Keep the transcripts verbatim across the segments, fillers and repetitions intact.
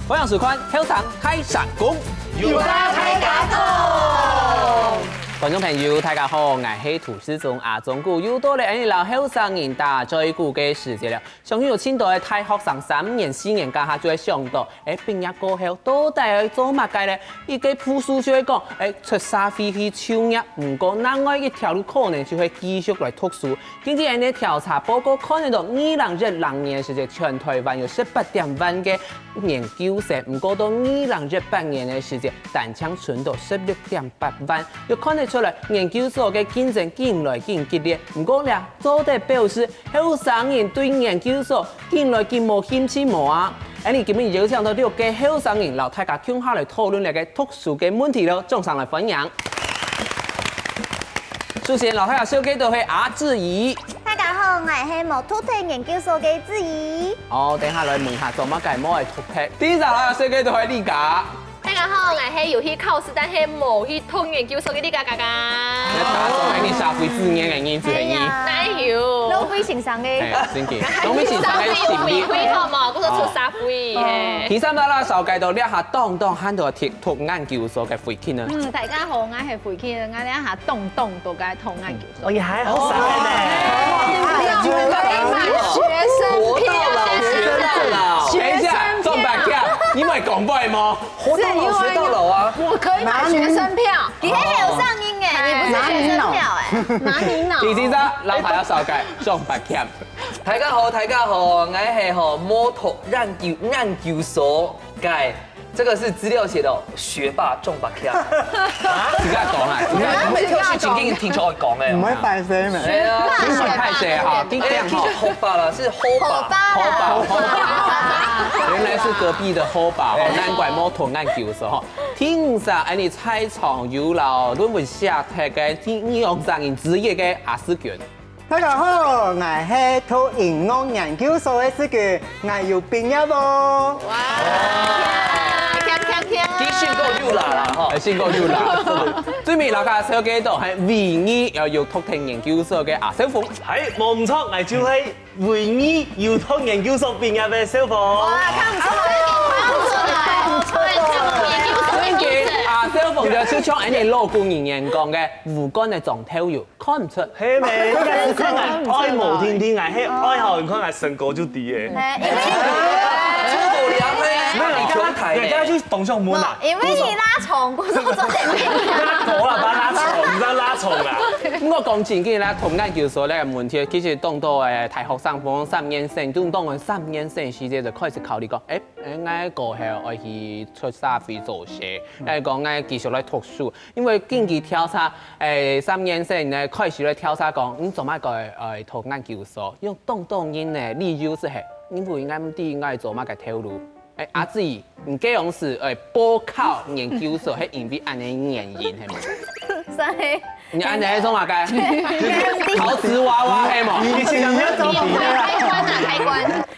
歡迎收看《後生大聲公》，有話大家講。觀眾朋友，大家好，𠊎係涂世宗阿忠牯，又到了𠊎俚摎後生人打嘴鼓个時節了。相信有盡多个大學生三年、四年該下就會想到，欸，畢業過後到底愛做麼个呢？一个步數就會講，欸，出社會去就業，毋過另外一條路可能就係繼續來讀書。 根據𠊎俚个調查報告看得到，二零一六年个時節，全臺灣有十八點萬个研究生，毋過到二零一八年个時節，單淨伸到十六點八萬。又看得出來，研究所个競爭緊來緊激烈。毋過呢，做得表示後生人對研究所緊來緊無興趣無啊？𠊎俚今晡日邀請到六个後生人，摎大家共下來討論這个讀書个問題囉，掌聲來歡迎。 首先，摎大家紹介到係阿志怡。大家好，𠊎係無讀忒研究所个志怡。哦，等下來問下做麼个無愛讀忒。第一隻摎大家紹介到係麗佳。大家好，𠊎係有去考試，但係無去讀研究所个麗佳佳佳。該打從來你社會資源个人就係你。哎呀。哪有？浪費先生个。哎，真个，浪費先生个心力。浪費好無？不是出社會，嘿。第三隻摎大家紹介到這下當當還在讀研究所个慧卿呢。嗯，大家好，𠊎係慧卿，𠊎這下當當都在讀研究所。哦，你還好生呢。學生票，活到老，學到老。等一下，學生票。鍾伯強，你會講話嗎？活到老，學到老啊。我可以買學生票。你還有上音哎，你不是學生票哎。哪裡呢？第四隻，摎大家紹介鍾伯強。大家好，大家好，𠊎係吼無讀研究研究所个 這個是資料寫的哦，學霸鍾伯強。啊，自家講啊，自家講。你們跳去情境聽就會講欸。毋會敗勢咩？哎呀，真係敗勢哈，哎，其實學霸啦，是學霸，學霸，學霸。原來是隔壁的學霸哦，難怪無讀研究所哈。聽說，哎，你在場有摎論文寫忒个，你，你用上癮之一个阿世君。 大家好，𠊎係讀音樂研究所个世君，𠊎有畢業哦。哇，強強強！佢成果有啦啦吼。哎，成果有啦。最尾摎大家紹介到係唯一有讀忒研究所个阿少峰。係，無毋著，𠊎就係唯一有讀研究所畢業个少峰。哇，看毋出來哦，看毋出來哦，看毋出來，看毋出來。所以阿少峰就像𠊎俚老古人言講个，無干个撞頭油。 看毋出。係咩？應該係講𠊎愛無定定，𠊎係愛好，你看𠊎身高就低欸。係，因為，沒有，人家就當像問啊。因為你拉長，不是說拉高了，把它拉長，你知道拉長啊？毋過講正經啦，讀研究所這個問題，其實當多个大學生，無論三年生，就當然三年生時節就開始考慮講，欸，欸，𠊎過後愛去出社會做事，抑係講𠊎繼續來讀書，因為根據調查， 欸，三年生呢，開始來調查講，你做麼个愛讀研究所？用當多人呢，理由就係，因為𠊎毋知𠊎做麼个頭路。欸，阿志，你該央時愛報考研究所，係因為恁樣原因，係無？所以，你恁樣係做麼个？陶瓷娃娃，係無？以前你要做麼个啊？開關啊，開關。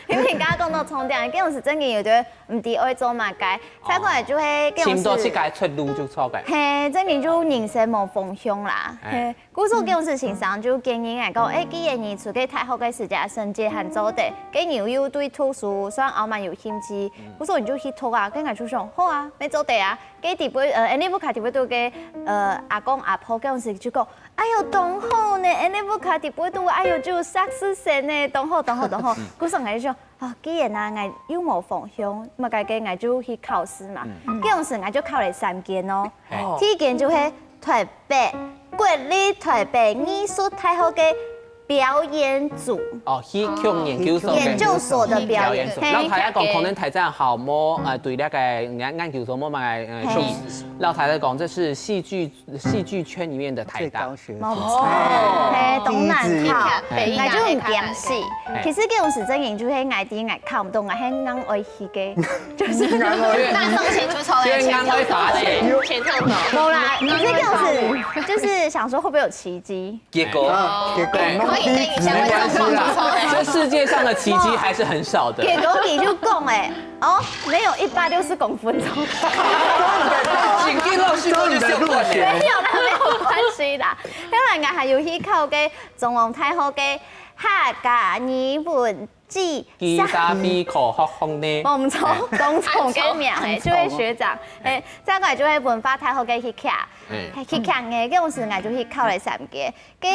聽聽剛剛講到重點，該央時正經有覺得毋知愛做麼个，再過來就係該央時尋到自家出路就著个。係，正經就人生無方向啦。欸。係。 故所該央時先生就建議𠊎講，欸，既然你在該大學个時節成績還做得，該你又對讀書算還蠻有興趣，故所你就去讀啊。該𠊎就想，好啊，乜做得啊。該底背，呃，𠊎俚屋下底背肚个，呃，阿公阿婆該央時就講，哎喲，當好呢，𠊎俚屋下底背肚，哎喲，就有碩士生呢，當好，當好，當好。故所𠊎就想， 啊，既然啊，𠊎又無方向，麼个个𠊎就去考試嘛。該央時𠊎就考了三間哦。第一間就係臺北，國立臺北藝術大學个表演組。哦，戲曲研究所。研究所的表演。表演組。嘿。摎大家講，可能大家還無，呃，對這個研，研究所無麼个，呃，係。摎大家講，這是戲劇 戲劇圈裡面的台大。最高學府。哦，係，當難考，𠊎就很驚死。其實該央時正經就係𠊎知𠊎考毋著，𠊎係硬愛去个，就是硬愛。大眾請出錯的，就硬愛打錢。錢跳走。無啦，其實該央時就是想說會不會有奇蹟。結果，結果，可以等一下，沒關係啦，這世界上的奇蹟還是很少的。結果佢就講欸， 哦，沒有一百六十公分。神經老師，我就笑斷了。沒有啦，沒有關係啦。後來𠊎還有去考个中央大學个客家語文字。佢啥比科學學呢？我毋知講錯个名誒，就係學長。誒，再過來就係文化大學个戲劇，戲劇个，該時𠊎就去考了三個。个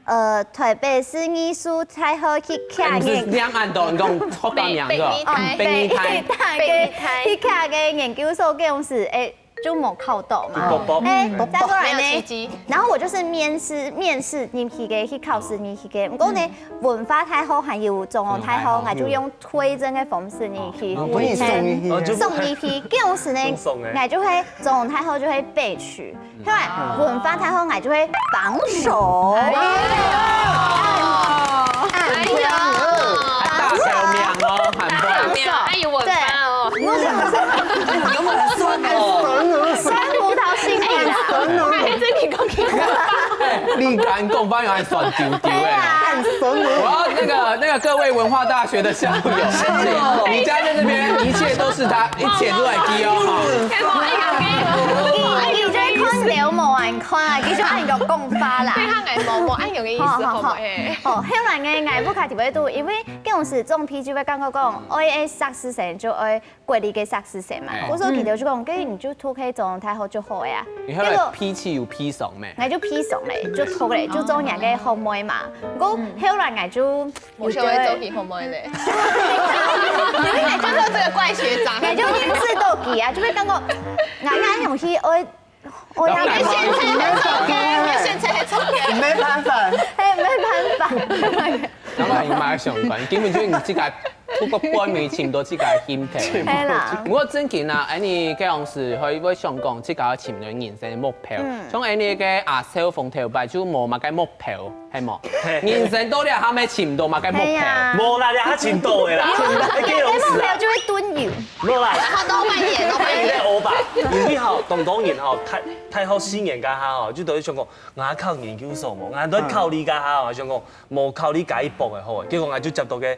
呃，台北市藝術大學戲劇个。毋係兩岸都講學校名个，北藝大，北藝大个戲劇个研究所，該時誒。 就無考到嘛。哎，再過來呢，然後我就是面試，面試入去个，去考試入去个。毋過呢，文化大學還有中央大學，𠊎就用推甄个方式入去，送入去，該時呢，𠊎就會中央大學就會被取，後來文化大學𠊎就會榜首。哎呦，大小名哦，很棒。哎呦，文化哦。 你有没有很酸哦？酸葡萄心理啦。还是你讲给我。你敢讲，反而还酸丢丢哎。很酸我哦。要那个那个各位文化大学的校友，你家在这边，一切都是他一切都在踢哦。哎，你这看流氓啊，你看啊，继续按个讲法啦。对他来毛毛，哎，有个意思，好不好？哎，哦，后来呢，我不开特别多，因为当时中批就会感觉讲，哎哎，杀死谁就哎。 國立个碩士生嘛，我所以佢就講，該你就讀該中央大學就好个啊。你後來脾氣有脾爽咩？𠊎就脾爽咧，就讀咧，就做人个學妹嘛。毋過後來𠊎就我想要做起學妹咧。你看，就是這個怪學長。𠊎就認識到佢啊，就會感覺，𠊎𠊎用去愛。 我要你現在很重要，你現在很重要。沒辦法。哎，沒辦法。然後你買相關，根本就你自家透過半面尋到自家个心態。係啦。不過正經啊，恁呢該樣時會會想講自家尋到人生个目標，像恁呢个阿少峰頭擺就無麼个目標，係無？人生到了還沒尋到麼个目標。係啊。無啦，你還尋到个啦，該樣時啊，就會蹲有。無啦。他都半夜都半夜。你在歐吧？因為吼，當當然吼，大大學四年該下吼，就都會想講，𠊎考研究所無，𠊎都考慮該下吼，想講無考慮該一博个好，結果𠊎就接到个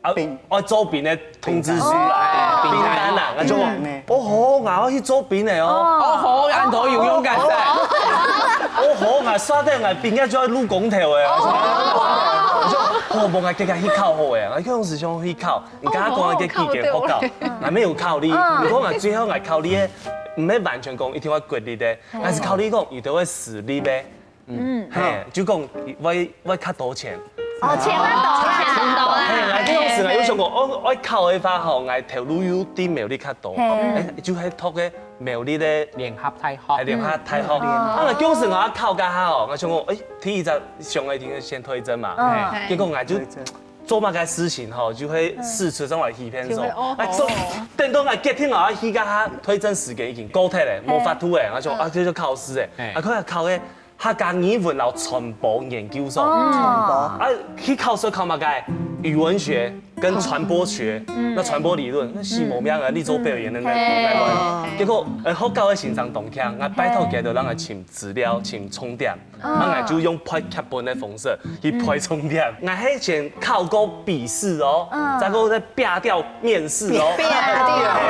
啊，愛做兵个通知書啦，兵單啦，𠊎就講，哦吼，𠊎愛去做兵个哦。哦吼，恁多有勇敢在。哦吼，𠊎刷掉𠊎兵个就愛入公投个哦。就好無，𠊎今日去考好个，𠊎當時想去考，你剛剛講个幾間學校，𠊎沒有考慮，不過𠊎最後𠊎考慮个，毋係完全講一定愛國立个，𠊎係考慮講有兜个私立个。 嗯，嘿，就講會會較多錢。哦，錢較多啦。錢多啦。嘿，𠊎當時𠊎有想講，哦，愛考个話吼，𠊎頭路又對苗栗較多，嘿哎，就係讀个苗栗个聯合大學。哎聯合大學。啊，𠊎當時𠊎考該下哦，𠊎想講，哎，第一隻想个一定係先推甄嘛，嘿，結果𠊎就做麼个事情吼，就會四處上來欺騙手，哎，做，等到𠊎決定𠊎愛去該下推甄時間已經過忒了，無法度了，𠊎想啊，這就考試了，啊，可能考个 客家語文摎傳播研究所。哦，啊，去考試考麼个？語文學跟傳播學，那傳播理論，那死無命啊！你做表演个呢？結果，呃，學校个先生當強，𠊎拜託佢就讓𠊎尋資料、尋重點，啊，𠊎就用背劇本个方式去背重點。𠊎還先考過筆試哦，再過再啪掉面試哦，啪掉嘿，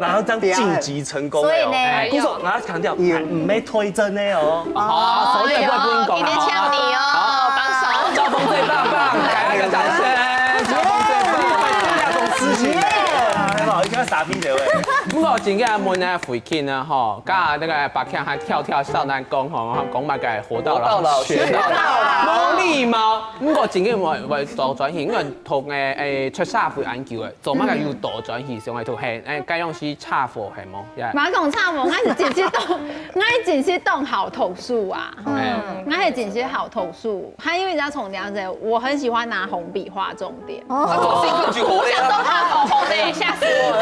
然後這樣晉級成功了哦。所以呢故所𠊎要強調，毋係推甄个哦。好，手裡不能講一定嗆你哦，幫手。招風最棒棒，給他一個掌聲。招風最棒，這種事情，好不好？一定要傻逼的喂。不過今天問呢，回去呢，吼，剛剛那個白強還跳跳少男講吼，講麼个活到老學到老，無禮貌。不過今天我我倒轉去，因為同誒誒出社會恁久誒，做麼个又倒轉去，想愛讀係誒，該樣係差貨係無？ 嘛講差無，𠊎係真係當，𠊎係真係當好讀書啊。嗯，𠊎係真係好讀書，還有一隻重點係，我很喜歡拿紅筆畫重點。哦，這個就好了。好好的，嚇死我了。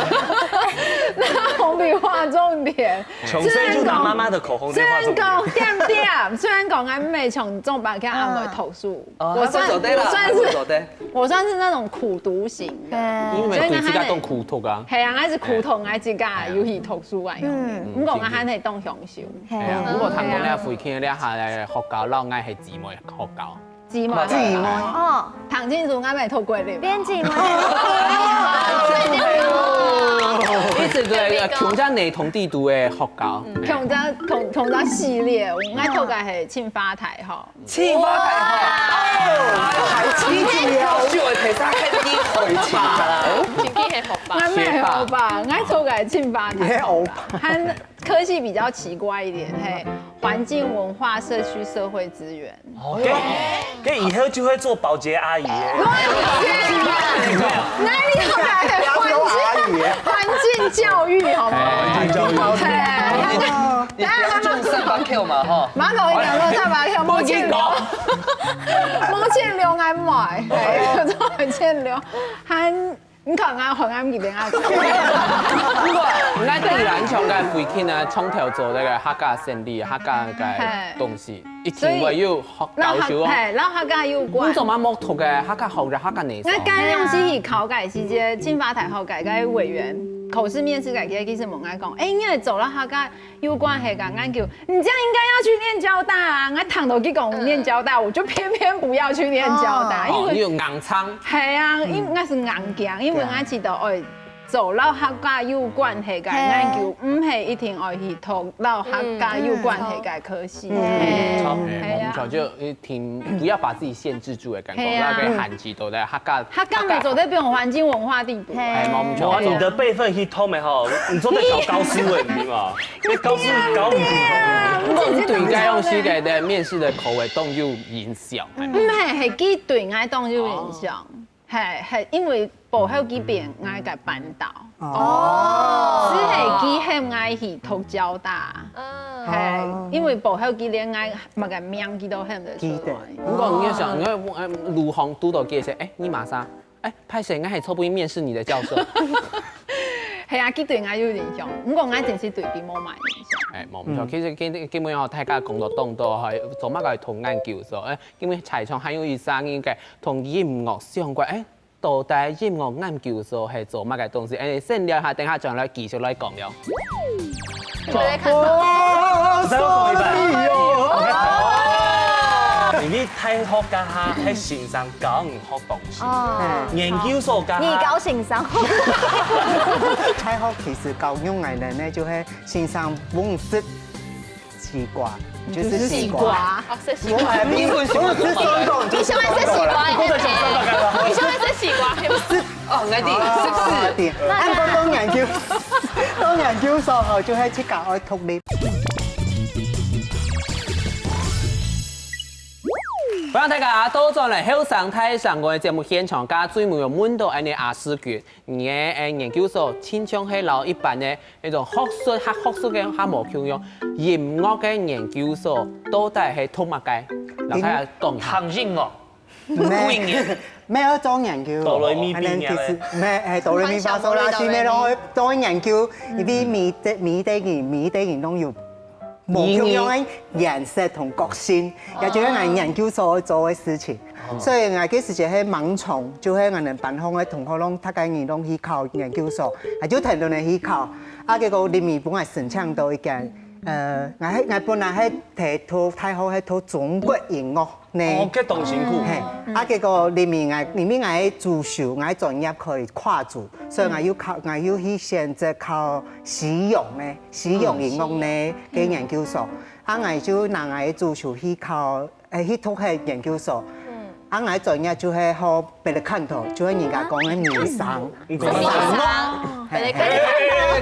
拿紅筆畫重點，從細就拿媽媽的口紅雖然在畫重點。講點點，雖然講𠊎毋係像鍾伯強恁會讀書，哦我算他不走的啦我算是他不走的我算是那種苦讀型的。因為對自家當苦讀啊。係啊，𠊎係苦讀，𠊎自家有去讀書啊，嗯毋過𠊎還係當享受。係啊，不過聽講呢，附近這下个學校，老外係姊妹學校。姊妹，姊妹哦，唐靜書𠊎咪讀過了。變姊妹。一直對，共隻內同地圖个學校。共隻共共隻系列，𠊎讀个係清華大學。清華大學，哎呦，還七級吧？還沒有吧？應該抽个清華大學吧。你很歐巴。他科系比較奇怪一點，嘿，環境、文化、社區、社會資源。哦，該，該以後就會做保潔阿姨耶。哪裡有來的環境？環境教育好嗎？環境教育。嘿。你不要種三八Q嘛，哈。馬上一兩个三八Q，毛線龍，毛線龍還買，嘿，毛線龍，還 你看啊，好像佢等啊。毋過，𠊎對你來講，个回去呢，從頭做這個客家生理、客家个東西，一定會有學教授哦。嘿，摎客家有關。你做麼無讀个客家學个客家呢？𠊎剛剛用心去考个時節，清華大學个个委員，口試面試个，其實問𠊎講，欸，你會做了客家 有關係个研究，你這樣應該要去念交大啊！我聽到佢講念交大，我就偏偏不要去念交大，因為哦，你有硬撐。係啊，應該是硬頸，因為𠊎知道，哎，做摎客家有關係个研究，毋係一定愛去讀摎客家有關係个科系。嗯，係啊，就一定不要把自己限制住的感覺，係啊，要被限制到在客家，客家做得變環境文化地圖。哎，無錯，你的輩分去讀个吼，你做得考高師位，你知嗎？ 你高師高毋起。毋過你對該樣式个面試个口味當有印象，毋係，係佢對𠊎當有印象，係，係因為背後佢變𠊎个班導，哦，係佢喊𠊎去讀交大，係，因為背後佢連𠊎麼个名佢都喊得出來。毋過你想，因為路項堵到佢時，哎，你馬上 哎，歹勢，𠊎係做不面試你的教授。係啊，佢對𠊎有印象，毋過𠊎真實對佢無麼个印象。哎，無毋著，其實今今晡日吼，大家講到當多，還做麼个同研究所，哎，因為在場還有一儕應該同音樂相關，哎，到底音樂研究所係做麼个東西？哎，先尞下，等下轉來繼續來講了。 你大學該下係先生教你學東西，研究所該下你教先生。大學其實教育𠊎等呢，就係先生毋識西瓜，就是西瓜。哦，係西瓜。我還沒，我是說懂，你喜歡吃西瓜？你喜歡吃西瓜？哦，來的，是不是？對，啊，當研究，當研究所吼，就係自家愛獨立。 歡迎大家倒轉來後生大聲公个節目現場，今最尾有問到恁呢阿世鈞，你个研究所親像係摎一般个該種學術、較學術个較無共樣，音樂个研究所到底係讀麼个？摎大家講一下。聽音樂，無，無愛做研究。哆來咪畢業个。可能其實，無，係哆來咪發嗦啦西，無攏愛做研究，因為每個每個人每個人攏有 無共樣个顏色同個性，也就係𠊎研究所做个事情。所以𠊎該時節係盲從，就係𠊎等班項个同學攏大概人攏去考研究所，啊就跈等佢去考。啊結果入面分𠊎申請到一間，呃，𠊎係𠊎本來係讀讀大學係讀中國音樂呢。哦，該當辛苦。嘿，啊結果入面𠊎入面𠊎个主修，𠊎个專業可以跨足，所以𠊎又考，𠊎又去選擇考西洋个。 西洋音樂呢个研究所，啊𠊎就拿𠊎个主修去考，誒，去讀該研究所。啊𠊎專業就係學別个看頭，就係人家講个女聲。女聲。嘿，嘿。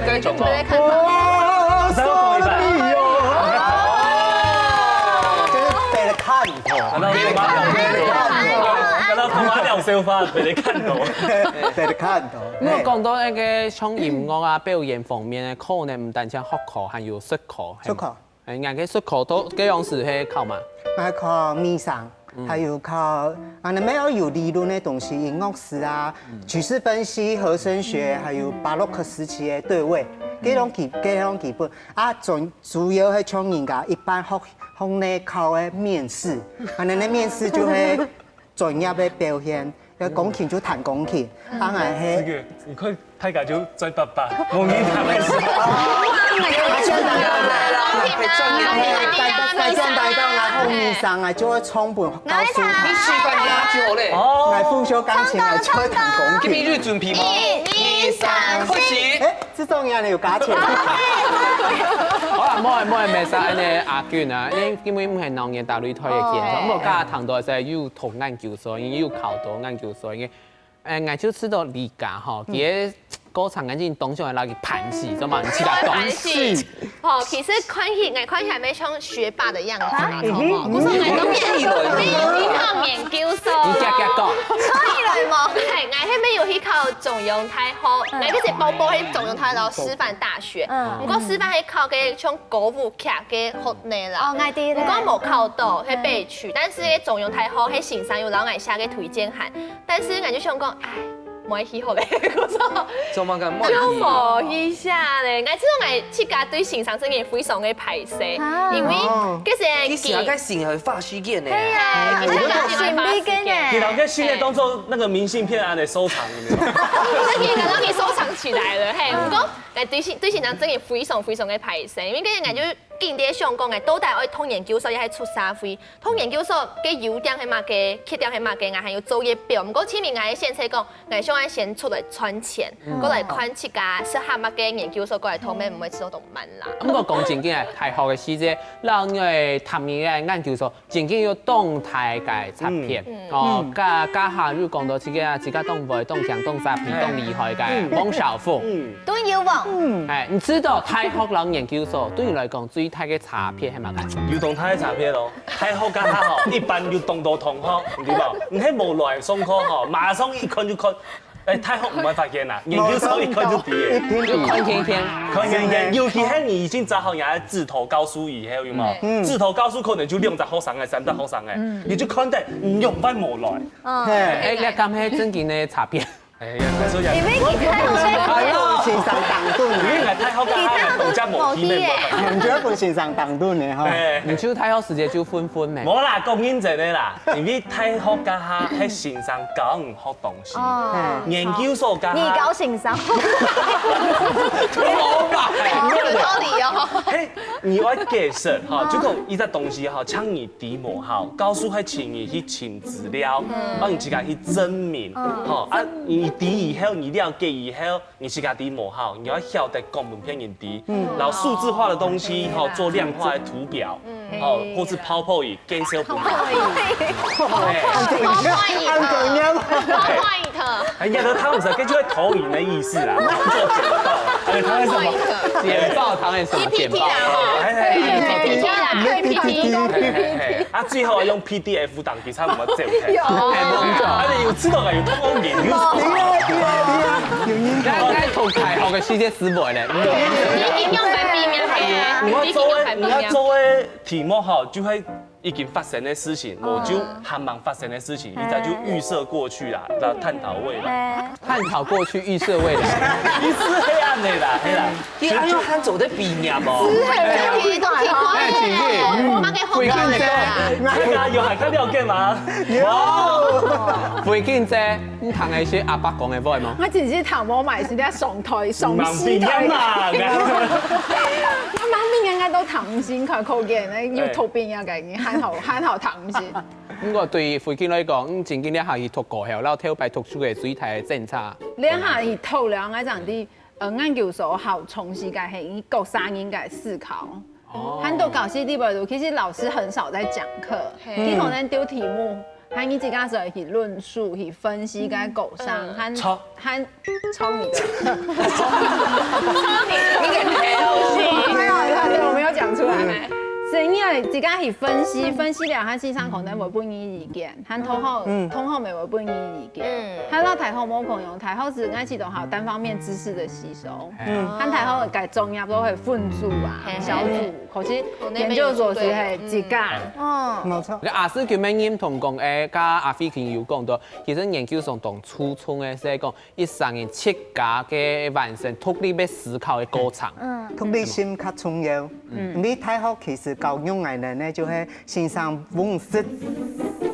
別个看頭。別个看頭。哦，所以哦。就是別个看頭。看到頭髮兩頭，看到頭髮兩頭，別个看頭。別个看頭。嘿。講到該个像音樂啊、表演方面个，可能毋單淨學科，還有術科。術科。 哎，你个術科都該樣式係考麼？𠊎考美聲，還有考，啊，你愛有理論个東西，音樂史啊、曲式分析、和聲學，還有巴洛克時期个對位，該種基，該種基本。啊，主，主要係像人家一般學，學內考个面試，啊，恁呢面試就係專業个表現，要鋼琴就彈鋼琴，啊，𠊎係。這個，你看 大家就在爸爸，我给他们说。大家大家大家大家，然后女生啊就会充分告诉你。你示范压酒嘞。哦。来，不修钢琴啊，就会弹钢琴。这边就准备嘛。一、二、三，开始。哎，这种样的有加钱。好啦，莫莫莫啥，安尼阿君啊，因为因为毋系老年大擂台个健康，哦。我刚刚谈到是有读研究所，因为有考到研究所，因为 誒，𠊎就試著李嘉吼，佢个過程个人當中个那個盤戲，知道嗎？你去到東西。吼，其實看起，𠊎看起來沒像學霸的樣子啦，啊，知道嗎？嗯哼。不是，𠊎都沒有，沒有去考研究所。你遽遽講。可以了嗎？嘿，𠊎還沒有去考中央大學，嗯。𠊎就是報報去中央大學，然後師範大學。嗯。不過師範還考个像歌舞劇个學呢啦。哦，𠊎知咧。不過無考到，嗯。還被取，但是中央大學，還先生有摎𠊎寫个推薦函，但是𠊎就想講，哎， 無愛去好咧，我說。做麼个無愛去？就無去寫咧。𠊎知道𠊎自家對先生真个非常个敗勢，啊。因為哦。其實你寫个信還花時間呢。係啊，其實𠊎寫个花時間。你拿个信呢，當做那個明信片啊，來收藏，有沒有？真个，𠊎都給收藏起來了，嘿。嗯。不過，哎，對先，對先生真个非常非常个敗勢，因為其實𠊎就緊在想講，哎，到底愛讀研究所，也係出社會？ 讀研究所个優點係麼个，缺點係麼个，𠊎還有作業表。毋過前面𠊎个先生講，𠊎想愛先出來賺錢，嗯。過來看自家適合麼个研究所，過來讀，嗯。毋會做到恁慢啦。毋過講正經个，大學个時節，摎𠊎讀个研究所，正經有當大个差別。嗯。哦，嗯。該，該下又講到自家，自家當會、當強、當沙皮、當厲害个，嗯。汪小鳳。嗯。都有無？嗯。哎，你知道大學摎研究所對你來講最大个差別係麼个？有當大个差別咯。 大學該下吼，一般有當多同學，對無？你係無來上課吼，馬上一看就看。哎，大學毋會發現啦，研究所一看就知咧。一定有。看天天。看天天，尤其係你已經做好你个指導教授以後，有無？嗯。指導教授可能就兩隻學生个、三隻學生个，嗯。你就看得，你仰般無來。嗯。嘿。哎，你敢係正經个差別？ 哎呀，所以啊，因為其他人在，哎喲，先生當多呢。因為𠊎大學个，佢大學都無去，無去。你就分先生當多呢，吼。哎。你就大學時節就分分咩？無啦，講認真个啦，因為大學該下，係先生教你學東西。哦。研究所該下，你教先生。無吧？有道理哦。嘿，你愛解釋哈，哦。就講一隻東西哈，像你知無好，教授會請你去尋資料，嗯。幫你自家去證明，嗯。吼，啊， 你知以後，你了解以後，你自家知無好，你愛曉得講分別人知，嗯。然後數字化的東西，吼，做量化的圖表，嗯。吼，或是PowerPoint，介紹分別人。PowerPoint。哎。PowerPoint。PowerPoint。哎呀，都看毋出，這就係投影的意思啦，做簡報。哎，他為什麼？簡報，他為什麼？簡報。PPT啦，吼。哎，哎，哎，PPT啦，PPT。哎，哎，哎，啊，最後用PDF檔 其他有無走開？有。哎，無錯。啊，你有知道个，有通過研究所。對啊，對啊，對啊，有研究。咱，咱讀大學个時節思維咧，嗯。你一定用白皮面，係啊，你要做个，你要做个題目吼，就會已經發生的事情，哦。無就還吂發生的事情，嗯。你早就預設過去啦，然後探討未來。哎。 探討過去，預設未來。意思係恁樣啦，係啦。你還有還做得畢業哦？係，哎，請去，嗯，回敬姐，那個有還較了解嗎？有。回敬姐，你聽一些阿伯講个話無？我真係聽無，嘛係在上台，上司台。吂畢業嘛，啊，吂畢業應該都聽毋清，可，可見呢，有讀畢業个，還好，還好聽毋清。 毋過對於回敬來講，嗯，正經這下去讀高校，然後頭擺讀書个最大个爭差。這下去讀了，𠊎正知，呃，研究所好重視个係你各三人个思考。哦。很多教師裡背都，其實老師很少在講課，嘿。佢可能丟題目，還你自家去論述、去分析个過程，嗯。還，著。還 抄你的。抄你的。你給偷襲。沒有，沒有，對，我沒有講出來。嗯。是因為自家去分析，分析了，他先生可能會分你意見，他同學，嗯。同學也會分你意見。嗯。他那大學無共樣，大學是愛去讀好單方面知識的吸收。嗯。他大學个專業都會分組啊，嘿，嘿，小組，嘿。可是研究所是係自家。嗯。哦。無錯。該阿師佢們認同講，哎，跟阿飛佢有講到，其實研究所當初衷个係講， 一儕人自家个完成獨立个思考个過程。嗯。獨立性較重要。嗯。因為大學其實教育𠊎等呢，就係先生分食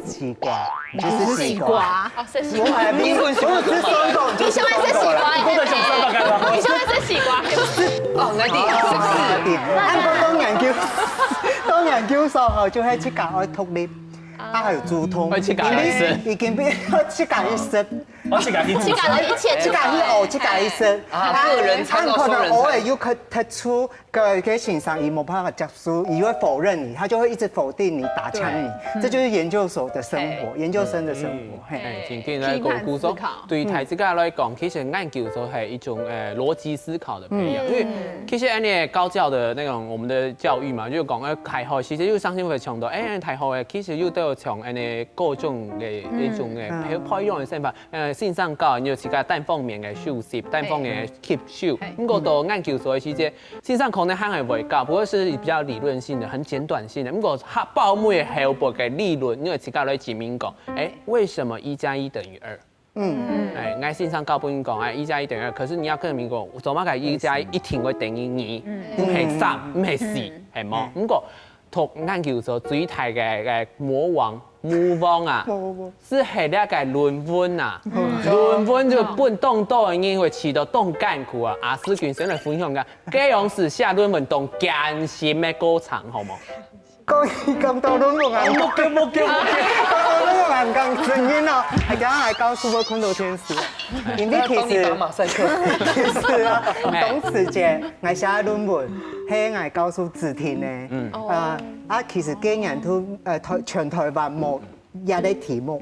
西瓜，就是西瓜。哦，食西瓜。我還沒，我是酸果，就是酸果啦。你喜歡吃西瓜，你不能選酸果幹嘛？你喜歡吃西瓜。哦，來點，是不是？啊，對。啊，到，到研究，到研究所吼，就係自家愛獨立，啊，還有主動。愛自家來食。因為已經變，自家去食。我自家去自己个一切，自家去學，自家去學。啊，個人創造，啊，可能偶爾有个特殊，个个先生，佢無辦法接受，佢會否認你，他就會一直否定你，打槍你。這就是研究所的生活，研究生的生活，嘿。哎，今天來講故事，對大自家來講，其實研究所係一種，呃，邏輯思考的培養，因為其實恁呢高教的那種我們的教育嘛，就講，呃，大學其實又上新聞強調，哎，大學其實又都有從恁呢各種的一種的培培養的想法，呃，線上教，你有自家單方面的學習，單方面的吸收。不過到研究所的時節，線上可能還會教，不過是比較理論性的、很簡短性的。不過佢包尾後背个理論，你有自家來證明講，哎，為什麼一加一等於二？嗯，哎，𠊎線上教分你講，哎，一加一等於二，可是你要證明講，做麼个一加一一定會等於二，毋係三，毋係四，係無？不過讀研究所最大个个魔王 魔王啊，係係這个論文啊，論文就分當多个人會試著當艱苦啊。阿思君先來分享个，該樣式寫論文當艱辛个過程，好無？講講到論文啊，莫講莫講莫講，講到論文啊，講真个哦，還講還教書會看到天使，因為其實馬賽克，其實啊，當時節𠊎寫論文，係𠊎教書指定个，啊啊，其實該年度呃台全台灣無 這个題目，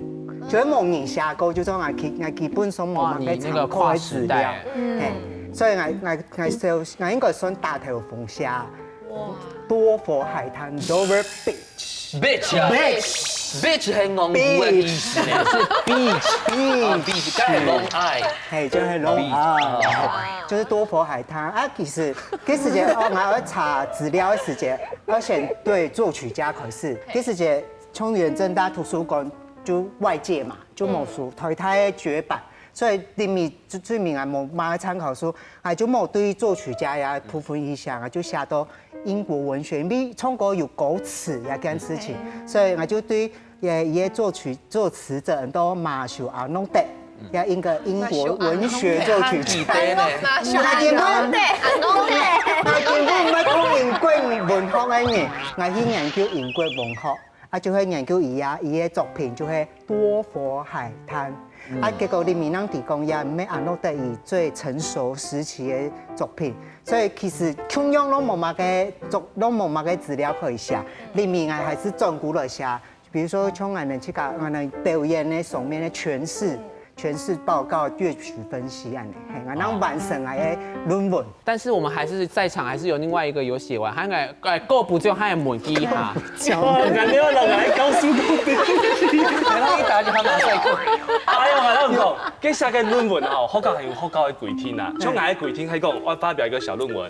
就係無人寫過，就算𠊎基𠊎基本上無麼个參考个資料，嘿，所以𠊎𠊎𠊎小𠊎應該算打頭鋒寫，多佛海灘 Dover Beach，beach 啊，beach 係戇牯个意思呢，係beach，beach，beach，該係long I，嘿，就係long I，就是多佛海灘啊。其實，其實哦，𠊎愛查資料个時節，愛先對作曲家開始。其實， 從前政大圖書館就外借嘛，就無書，台大个絕版，所以裡面最最明啊無麼个參考書，啊就無對作曲家呀部分意向啊，就寫到英國文學，因為唱歌有歌詞呀這件事情，所以啊就對也也作曲作詞者很多馬修阿諾德，也英个英國文學作曲家。馬修阿諾德，阿諾德。啊，根本毋係讀英國文學个人，𠊎去研究英國文學。 啊，就係研究佢啊，佢个作品就係多佛海灘。啊，結果裡面人提供也毋係阿諾德佢最成熟時期个作品，所以其實共樣攏無麼个作，攏無麼个資料可以寫。裡面啊，還是轉過來寫，比如說像𠊎等自家，𠊎等表演个上面个詮釋， 詮釋報告、樂曲分析恁呢，嘿，𠊎正完成𠊎个論文。但是我們還是在場還是有另外一個有寫完，還有個，哎，過不久還有問題哈。哇，感覺那個還高速公路。然後一打就他馬賽克。哎呦，我跟你講，這下个論文吼，學校還有學校个規定啊，像𠊎个規定，還講我發表一個小論文，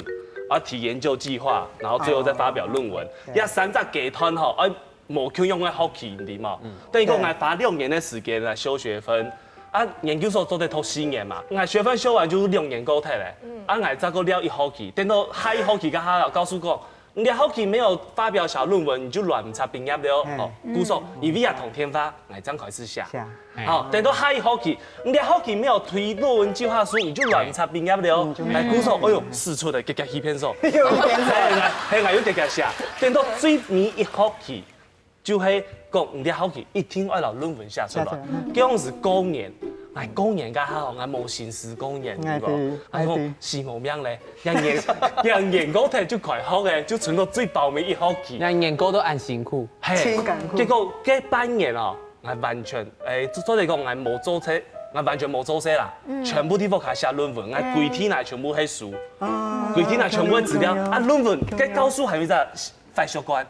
我提研究計劃，然後最後再發表論文，這三隻階段吼，哎， 無共樣个學期，你知無？等於講，𠊎花兩年个時間來修學分，啊，研究所做得讀四年嘛，𠊎學分修完就兩年過忒咧，啊，𠊎再過尞一學期，等到下一學期，該下老師講，你這學期沒有發表小論文，你就亂插畢業了。哦，故所，佢也通電話，𠊎正開始寫。好，等到下一學期，你這學期沒有推論文計劃書，你就亂插畢業了。哎，故所，哎呦，使出來，結結欺騙手。有騙手。哎，哎，又結結寫，等到最尾一學期， 就係講你這學期一定愛摎論文寫出來。寫出來。該當時過年，𠊎過年該下，𠊎無心思過年，對無？𠊎講死無命咧，這研這研究忒就開學咧，就存到最包尾一學期。這研究都恁辛苦。嘿，真艱苦。結果該半年哦，𠊎完全，誒，做做得講，𠊎無做事，𠊎完全無做事啦，全部在屋下寫論文，𠊎規天來全部係書，規天來全部係資料，啊，論文，該教授還有一隻壞習慣。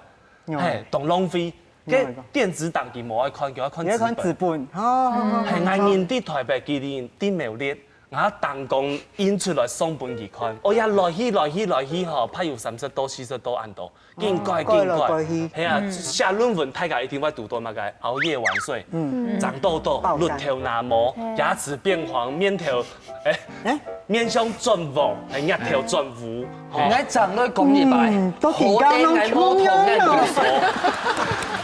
嘿，當浪費。該電子檔佢無愛看，佢愛看紙本。你愛看紙本，好好好。嘿，𠊎人在台北，佢人在苗栗，𠊎當工印出來送分佢看。哦呀，來去來去來去吼，怕有三十度、四十度恁多，緊改緊改。改來改去。嘿啊，寫論文大家一定會堵到麼个？熬夜晚睡，長痘痘、綠頭那毛、牙齒變黃、面頭，誒，面相轉黃，誒，額頭轉烏。 𠊎正來講一擺，嗯，到底好得𠊎無讀研究所。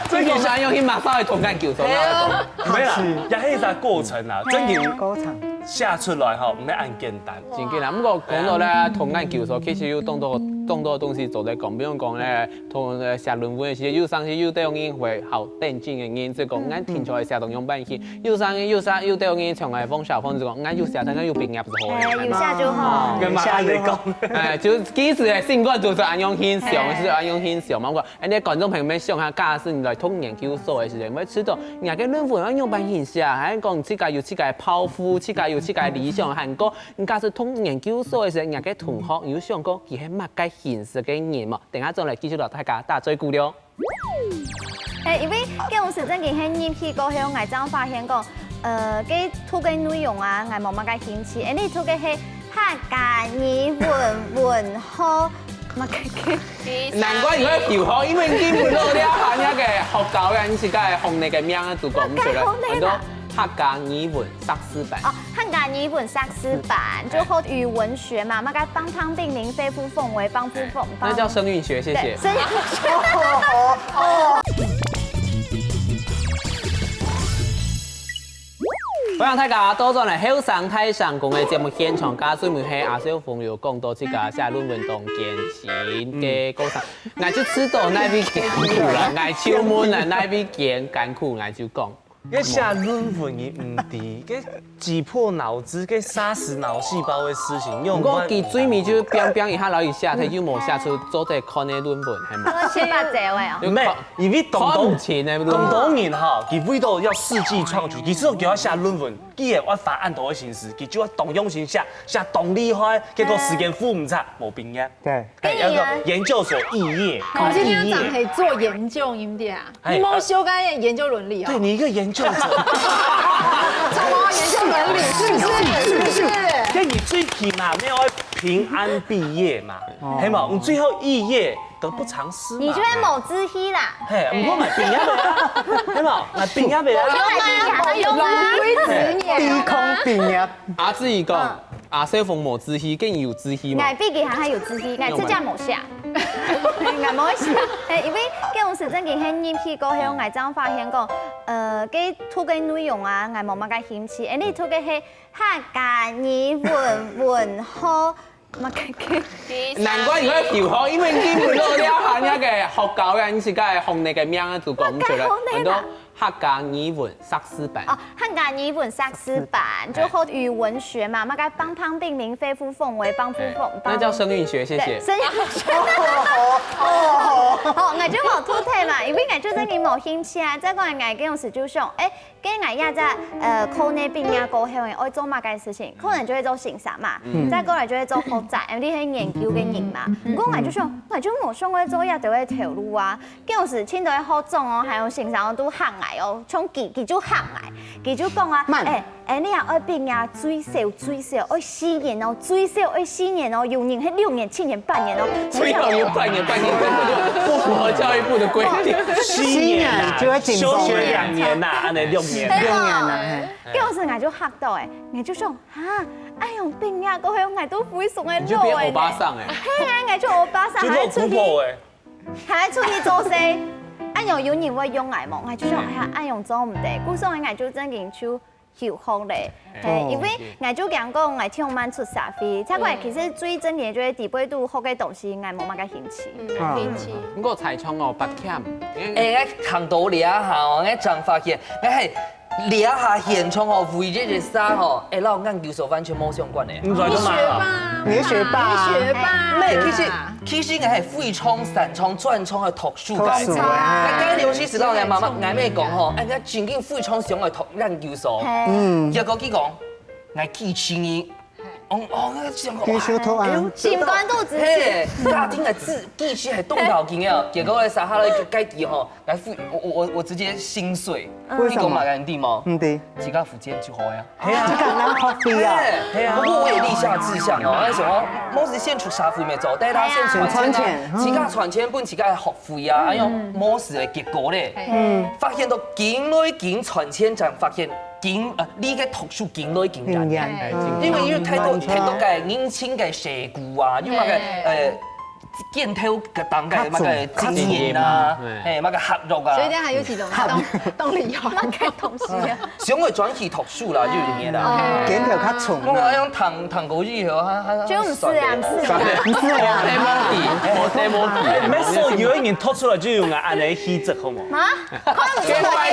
最近想要去馬上去讀研究所，對啊。無啦，也係一個過程啦，真正過程。寫出來吼，毋係恁簡單。真緊啦，毋過講到咧，讀研究所其實有當多當多東西做得講，比如講咧，同呃寫論文个時節，有生時有兜人會好等真个人，就講，嗯，𠊎定著會寫到樣般去，有生有生有兜人像𠊎方小鳳就講，𠊎有寫，但𠊎有畢業就好了。哎，有寫就好。哦，跟媽媽來講。哎，就其實个心肝肚就恁樣去想，哎，就恁樣去想嘛。毋過，恁樣觀眾朋友們想下，假使你來讀研究所个時節，你會知道，人家个論文愛樣般去寫，還講自家有自家个抱負，自家有自家个理想，還講，你假使讀研究所个時節，人家个同學有想過佢係麼个形式个人無？等下轉來繼續摎大家打嘴鼓了。 哎，因為該時陣佢係入去過後，𠊎正發現講，呃，該讀个內容啊，𠊎無麼个興趣。哎，你讀个係客家語文文學，麼个个？難怪你會休學，因為你毋落了下那個學校个，你自家个學歷个名啊，就講毋出來。客家學歷啦。很多 客家語文碩士班。哦，客家語文碩士班，就學語文學嘛，麼个幫腔並明、非輔風為幫輔風，那叫聲韻學，謝謝。對，聲韻學。歡迎大家倒轉來後生大聲公个節目現場，頭先係阿小鳳有講到自家寫論文當艱辛个過程，𠊎就知道哪位艱苦啦，𠊎就問啦，哪位艱艱苦，𠊎就講。 該寫論文佢毋知，該擠破腦汁，該殺死腦細胞个事情，用毋過佢最尾就係砰砰一下，然後一下，佢又無寫出做得看个論文，係無？七八折个哦。毋係，因為當多，看毋清个論文。當多人哈，佢為到要四技創舉，其實佢要寫論文，佢也愛花恁多个心思，佢就愛當用心寫，寫當厲害，結果時間赴毋掣，無畢業。對。 哎，要个研究所肄業，考肄業。你這樣講可以做研究，對不對啊？哎，你沒修改研究倫理哦。對，你一個研究者，怎麼研究倫理？是不是？是不是？那你最起碼沒有平安畢業嘛，哦。係嘛？你最後肄業得不償失嘛。你就會無志氣啦。嘿，毋過𠊎畢業了啊，係嘛？𠊎畢業了啊。有用啊，有用啊。低空畢業。阿志怡講， 阿小鳳無志氣，該你有志氣無？𠊎比佢還較有志氣，𠊎自家無寫。𠊎無寫，嘿，因為該時陣佢係入去過後，𠊎正發現講，呃，該讀个內容啊，𠊎無麼个興趣。哎，你讀个係客家語文文學，麼个个？難怪你會休學，因為你毋落了下那個學校个，你自家个學歷个名啊，就講毋出來。學校學歷啦。很多 客家語文碩士班。哦，客家語文碩士班，就學語文學嘛，麼个幫腔並明、非輔風為幫輔風，哎，那叫聲韻學，謝謝。對，聲韻學。好，𠊎就無讀忒嘛，因為𠊎就真个無興趣啊。再過來，𠊎該時就想，哎，該𠊎這隻呃，可能畢業過後，愛做麼个事情，可能就會做先生嘛，再過來就會做學者，因為你係研究个人嘛。毋過𠊎就想，𠊎就無想過做這條个頭路啊。 該時盡多个學長哦，還有先生哦，都嚇𠊎哦，像佢，佢就嚇𠊎，佢就講啊，慢。哎，哎，你啊，愛畢業最少最少愛四年哦，最少愛四年哦，有人係六年、七年、半年哦。最好有半年，半年根本就不符合教育部的規定。四年啊，就會進步。修學兩年呐，恁樣六年。對哦。六年啊，嘿。該時𠊎就嚇到哎，𠊎就想，哈，哎喲，畢業過後，𠊎都非常个老哎呢。你就變歐巴桑哎。嘿啊，𠊎就歐巴桑，就老姑婆哎。 還出去做事，恁樣有人會用𠊎無？𠊎就想，哎呀，恁樣做毋得，故所𠊎就正經就休學咧。嘿，因為𠊎就驚講𠊎忒慢出社會，再過來其實最正經就係底背肚學个東西，𠊎無麼个興趣。嗯，興趣。毋過才創哦，八強。哎，𠊎看到這下哦，𠊎正發現，𠊎係 這下現場吼，唯一一儕吼，會摎研究所完全無相關个。你學霸，你學霸，你學霸。毋係，其實其實𠊎係非常擅長、專長个讀書个。讀書个。該該尤其係到𠊎媽媽、𠊎姆講吼，哎，𠊎正經非常想愛讀研究所。嗯。結果佢講，𠊎支持你。 哦哦，該想講，繼續讀啊。哎喲，心肝肚支持。嘿，家庭个支支持係當要緊个。結果咧，三下咧，該題吼，來付我我我我直接心碎。為什麼？你講嘛，你知無？毋知。自家付錢就好呀。係啊，自家人學費啊。嘿，不過我也立下志向哦，那時候，莫是先出社會沒做，但是他先出錢啊，先賺錢，自家賺錢分自家學費啊，哎喲，無事个結果咧，嗯，發現到緊來緊賺錢，正發現 緊，呃，你个讀書緊來緊遠。緊遠，哎，因為有太多，太多个人情个事故啊，有麼个，呃，見頭个當个麼个經驗啊，嘿，麼个合作啊，所以這下有一種動動力有那个東西啊。想會轉去讀書啦，就有影啦。見頭較重。我愛用糖糖果以後，還還就毋係啊，毋係啊。毋係啊，無得無地，無得無地。你們所有的人讀出來就用啊，按呢氣質好無？啊，看毋出來。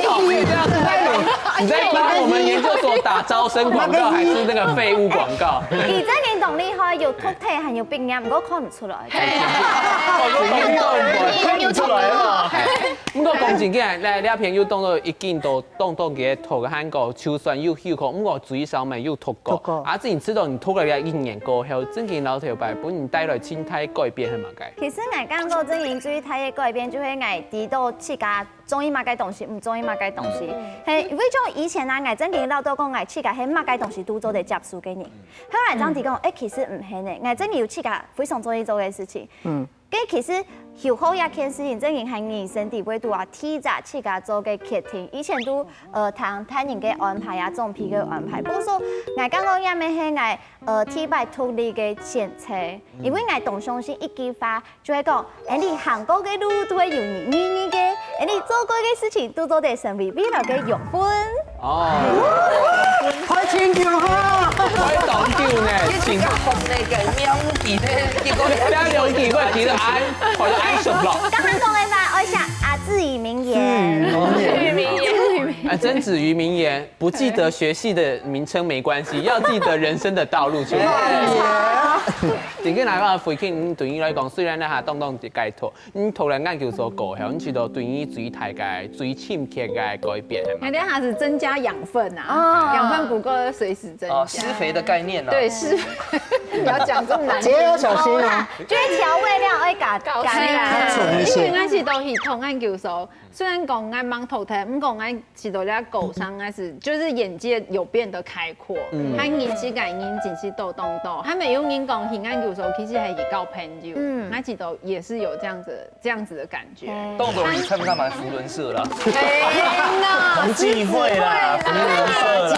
你在幫我們研究所打招生廣告，還是那個廢物廣告？你真經當厲害，有讀冊還有畢業，毋過看毋出來。看毋出來啊。毋過講真个，來這片有當多已經都當多个讀，還過就算有休課，毋過最少嘛有讀過。讀過啊，自己知道你讀了一年過後，正經老頭擺，分你帶來盡大改變係麼个？其實𠊎感覺正經最大个改變，就係𠊎知道自家中意麼个東西，毋中意麼个東西。係，因為像以前啊，𠊎正經老到講，𠊎自家係麼个東西都做得接受个人。後來正知講，誒，其實毋係呢，𠊎正經有自家非常中意做个事情。嗯。該其實休學這件事情，正經係人生底背肚啊，第一隻自家做个決定。以前都呃聽大人个安排啊，長輩个安排。不過說，𠊎感覺這乜係𠊎呃第一擺獨立个選擇，因為𠊎當相信一句話， 就會講，誒，你行過个路都會有意義个，誒，你做過个事情都做得成為未來个養分。哦，太清楚了。開當久呢，你自家學那个妙語呢，結果你不要留意，會記得愛，或者愛什麼？剛剛講个話，我想啊，至理名言。啊，曾子瑜名言，不記得學系的名稱沒關係，要記得人生的道路就好。今天來講，回應對你來講，雖然那下當當解脫， 你讀了研究所過後，你知道對你最大个、最深刻个改變係嗎？那天还是增加养分啊，哦养分不够，随时增加。啊，施肥的概念啊，对，施肥。你要讲这么难听。姐要小心哦。就係調味料愛加加係啊加。較重一些因為𠊎是都去讀研究所，雖然講𠊎吂讀忒，毋過𠊎是都在高三，𠊎是就是眼界有變得開闊，嗯，還認識个人真是多當多，還沒有人講去研究所其實係去交朋友，嗯嗯，𠊎是都也是有這樣子這樣子的感覺。嗯動作你看不上嘛，福倫社啦，哎呀，同濟會啦，福倫社啦，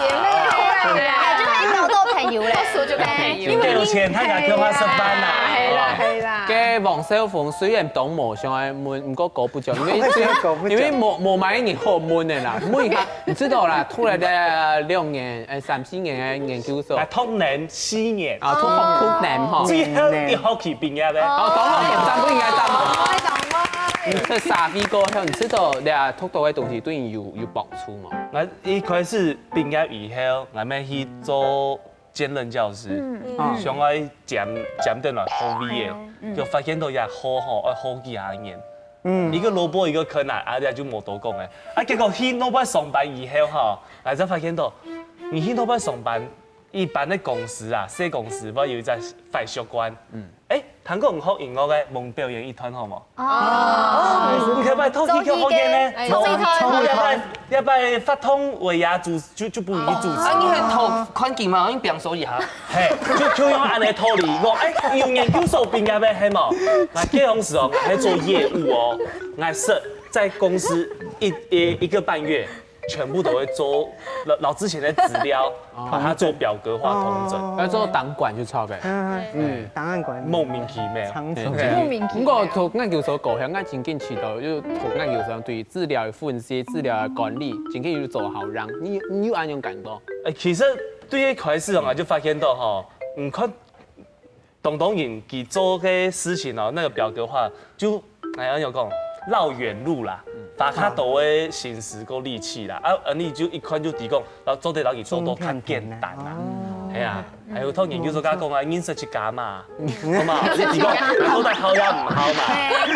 哎，就可以交到朋友嘞。就跟朋友你有錢，他敢跟他上班啦。可以啦，可以啦。該黃少峰雖然當無想愛問，毋過講毋著，因為講毋著因為無無麼人好問个啦，問一下，你知道啦，讀了這兩年，誒，三四年个研究所啊，，讀年四年，啊，讀讀年吼，最後一學期畢業个。哦，當然，當然應該當然。我懂我。你去社會過後，你知道這讀到个東西對你有有幫助無？𠊎一開始畢業以後，𠊎乜去做兼任教師，嗯想愛兼兼等來好位个，就發現到這好吼，愛好幾下年。嗯一个蘿蔔一个坑啊，啊，這就無多講个。啊，結果去老闆上班以後吼，𠊎才發現到，你去老闆上班，一般个公司啊，細公司，會有一隻壞習慣。嗯，誒，聽講你學音樂个，問表演一段好無？哦，你可不可以偷偷學一呢？做一段然後要不要要不要發通尾牙主就就不予你主持？啊，你很偷看景嘛，你表手一下，嘿，就就用恁呢道理，我誒，有研究所畢業个係無？那這種時候，𠊎還做業務哦，𠊎是在公司一一一个半月，全部都會做老老之前的資料，把它做表格化統整，要做檔管就錯个。嗯嗯，檔案管理。莫名其妙。長久。毋過讀研究所過後，𠊎真經試著，就讀研究所對資料个分析、資料个管理，真經有做好用。你你有恁樣感覺？誒，其實對一開始哦，就發現到吼，你看，當多人佢做个事情哦，那個表格化就，哎呀，有講繞遠路啦，花較多个心思跟力氣啦，啊，啊，你就一看就知講，然後做得摎佢做到較簡單啦。係啊，還有當然就做加講啊，認識自家嘛，好嘛，你知講，做得好也毋好嘛，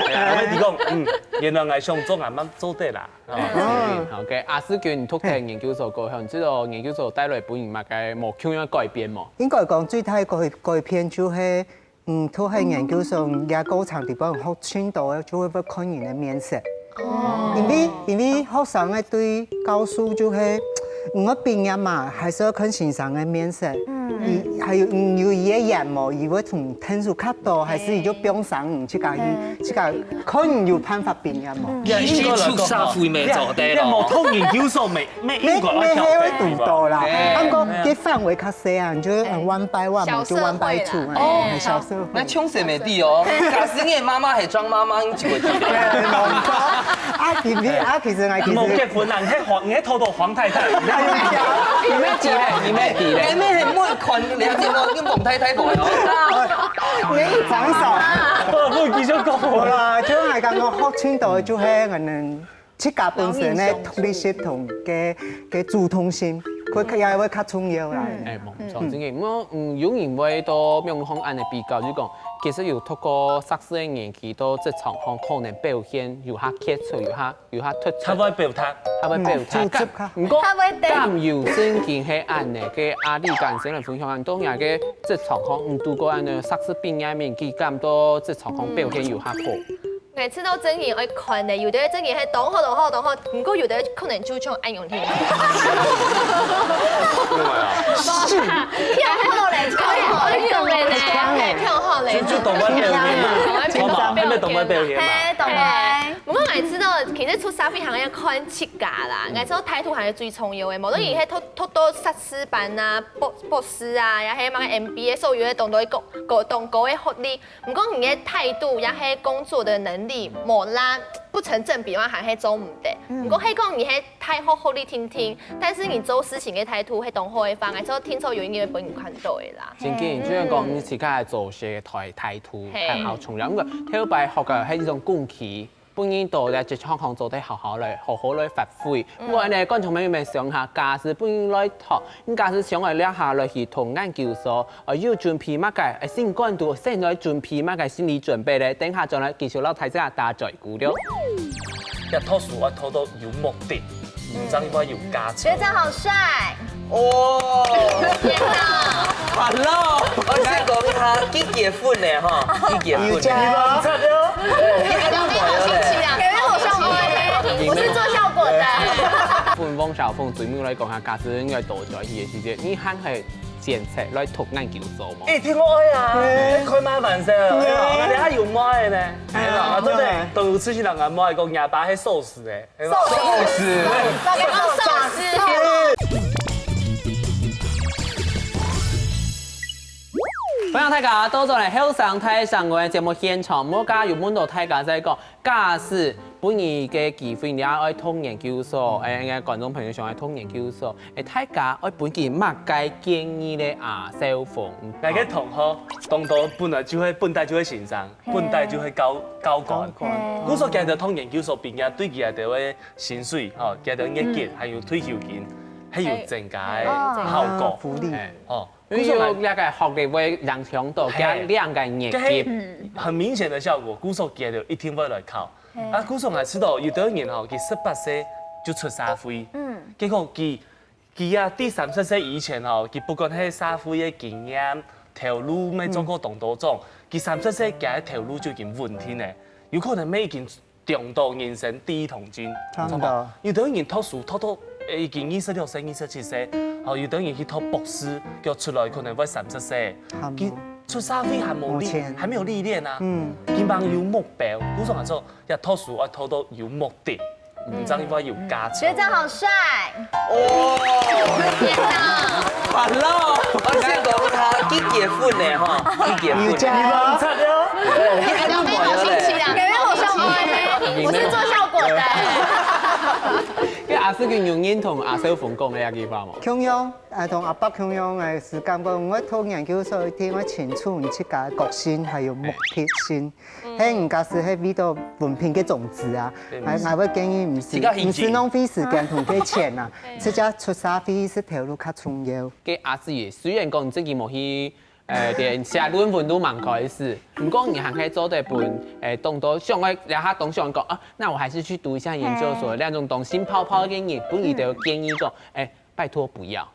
係啊，你知講，嗯，原來𠊎想做，𠊎嘛做得啦。好，OK，阿思君，你讀忒研究所過後，你知道研究所帶來分你麼个無共樣个改變無？應該講最大个改改變就係，嗯，讀忒研究所，這過程裡背學盡多个，就會會看人个面色。因為因為學生个對教授就係你愛畢業嘛，還係愛看先生个面色。嗯，佢還有你有佢个眼無，佢會同𢯭手較多，還係佢就放生你自家去，自家看你有辦法畢業無？你先出社會乜做得咯。無讀研究所乜，乜應該愛曉得。堵到啦，不過个範圍較細啊，你就one by one嘛，就one by two，哦，小社會。該像細妹弟哦，假使你个媽媽係張媽媽，你就會記得。啊，其實啊，其實啊，其實你無結婚啊，你係黃，你係偷偷黃太太。你乜記得，你乜記得。你乜係會看了解到你黃太太無哦？你長少。不，不，繼續講。好啦，就係講學青島就係可能自家本身个獨立性同个个主動性，佢也會較重要啦。哎，無錯，真个，我嗯，有人會到網上恁樣比較，就講，其實有透過碩士个年紀到職場上可能表現有較傑出，有較有較突出，較會表達。較會表達。嗯，就毋過較會表達敢有真經係恁樣个壓力感，先來分享恁多人个職場上，嗯，度過恁樣碩士畢業面，佢感到職場上表現有較好。 每次都真人愛看的，有的真人還當好當好當好，毋過有的可能就像恁樣。為麼个啊？跳好嘞，跳好嘞，跳好嘞，跳好嘞，就就當會表現嘛，好嘛，還沒當會表現嘛。嘿，當會。毋過每次都其實出社會還愛看自家啦，𠊎知道態度還係最重要的。無論你係讀讀到碩士班啊、博博士啊，也係麼个M B A，所有的當多个高高當高个學歷， 毋過你个態度也係工作的能力，無啦不成正比的話，還係做毋得。毋過係講你係大學學歷定定，但是你做事情个態度係當好个話，𠊎做定著有一日會分你看到个啦。真經，就像講你自家个做事个態態度，嘿還好重要。毋過頭擺學个係一種工具，本人到在職場上做得好好來，好好來發揮。毋過呢，觀眾朋友們想下，假使本人來讀，你假使想愛這下來去讀研究所， 哦，有準備麼个？誒，心肝肚先來準備麼个心理準備咧？等下轉來繼續摎大家打嘴鼓了。要讀書愛讀到有目的，毋正會有價值。學長好帥。哦天哪！，Hello，我先講一下，佢結婚了哈，佢結婚了。有家你們差不多。你好像不會，我是做效果的。分汪小鳳最尾來講下，假使應該多做一些時間，你還係堅持來讀研究所無？一定愛啊，開嘛玩笑，哎呀，你還有妹呢，哎呀，對不對？都有出去人啊，妹講阿爸係壽司哎，壽司，壽司。歡迎大家到轉來後生大聲公个節目現場，無家有問到大家在講，假使分你个機會，你也愛讀研究所，誒，應該觀眾朋友想愛讀研究所，誒，大家愛分佢麼个建議咧？阿少峰，𠊎个同學，當多本來就係本大就係先生，本大就係教教官，故所佢兜讀研究所畢業，對佢兜个薪水，吼，佢兜月給還有退休金，還有增加个效果，福利。誒，吼。因為有這個學歷會影響到佢兩個月給。很明顯的效果，故所佢兜一定會來考。啊，故所𠊎知道有兜人吼，佢十八歲就出社會，嗯，結果佢佢啊，第三十歲以前吼，佢不管係社會个經驗、頭路，乜做過當多種，佢三十歲佢个頭路就已經穩定了，有可能乜已經中到人生第一桶金，差不多。有兜人讀書讀到已經二十六歲、二十七歲，吼，有兜人去讀博士，佢出來可能會三十歲，佢出社會還無歷，還沒有歷練啊，嗯，佢吂有目標，故所𠊎說 要讀書愛讀到有目的，毋正會有價值。學長好帥。哦，Hello，我先講佢，佢結婚了哈，佢結婚了。有家嗎？你還有妹仔咧？妹妹好像不會。我是做效果的。該阿叔佢有認同阿少峰講个這句話無？共樣，誒，同阿伯共樣个係感覺，𠊎讀研究所一定愛清楚你自家个個性還有目的性。係人家係係為到文憑个種子啊，𠊎𠊎會建議毋係毋係浪費時間同佢錢啊，直接出社會係頭路較重要。該阿叔爺雖然講自己無去，誒，連寫論文都吂開始，毋過你還係做得分，誒，當多想愛，這下當想講啊，那我還是去讀一下研究所，那種當心泡泡个人，分佢兜建議講，誒，拜託不要。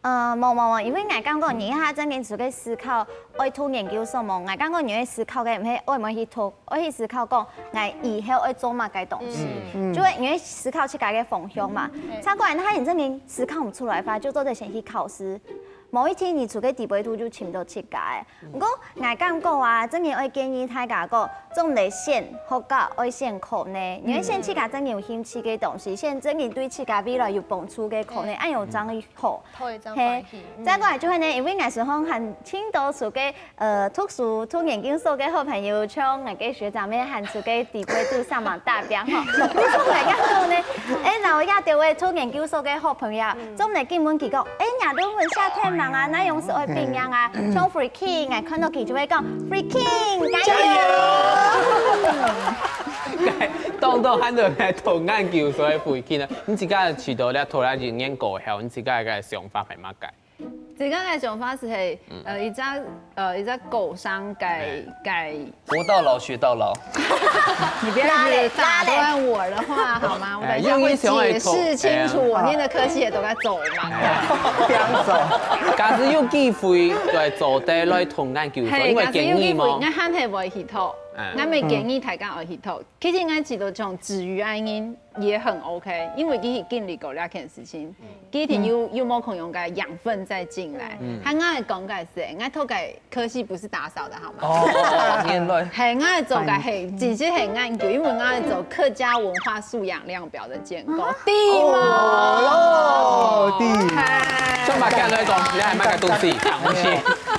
呃，無無無，因為𠊎感覺你這下正經係个思考，愛讀研究所無？𠊎感覺你愛思考个毋係愛毋愛去讀，愛去思考講，𠊎以後愛做麼个東西。嗯。就會你愛思考自家个方向嘛。嗯。再過來，那你正經思考毋出來个話，就做得先去考試。某一天你自家底背肚就尋到自家个。毋過，𠊎感覺啊，正經愛建議大家講，做毋得選學校，愛選可能。你愛選自家正經有興趣个東西，選正經對自家未來有幫助个可能，嗯。恁樣正好。 對，這樣嘿，歡喜。嗯。再過來就係呢，因為𠊎身邊還盡多所个，呃，讀書、讀研究所个好朋友，像𠊎个學長妹，還所个底背肚上網打拼吼。故所𠊎感覺呢，欸，然後也這位讀研究所个好朋友，嗯。總來問佢講，欸，你論文寫忒吂啊，哪樣係愛畢業啊？像Free King，𠊎看到佢就會講，Free King，加油！加油！當多還在讀研究所个Free King啊，你自家知道了，讀了一年過後，你自家个想法係麼个？ 自家个想法係，嗯。呃，一隻，呃，一隻高尚个，哎。个。活到老，學到老。你不要一直打斷我的話好嗎？我等一下會解釋清楚，哎，用一些外口，我念的科系也都在走嘛。哎。這樣走。假使有機會，對，做得來讀研究所，嘿，因為建議嘛。假使有機會，𠊎還係會去讀，嗯。𠊎會建議大家愛去讀。其實𠊎知道像子瑜恁樣， 也很OK，因為佢經歷過這件事情，嗯。佢一定有，嗯。有無共樣个養分再進來。嗯。還𠊎講个係，𠊎讀个科系不是打掃的，好嗎？哦，哦，哦，原來。係，𠊎做个係，只是係研究，因為𠊎做客家文化素養量表的建構，哦。對嗎？哦，對。係。像馬家來講，你還買个東西，東西。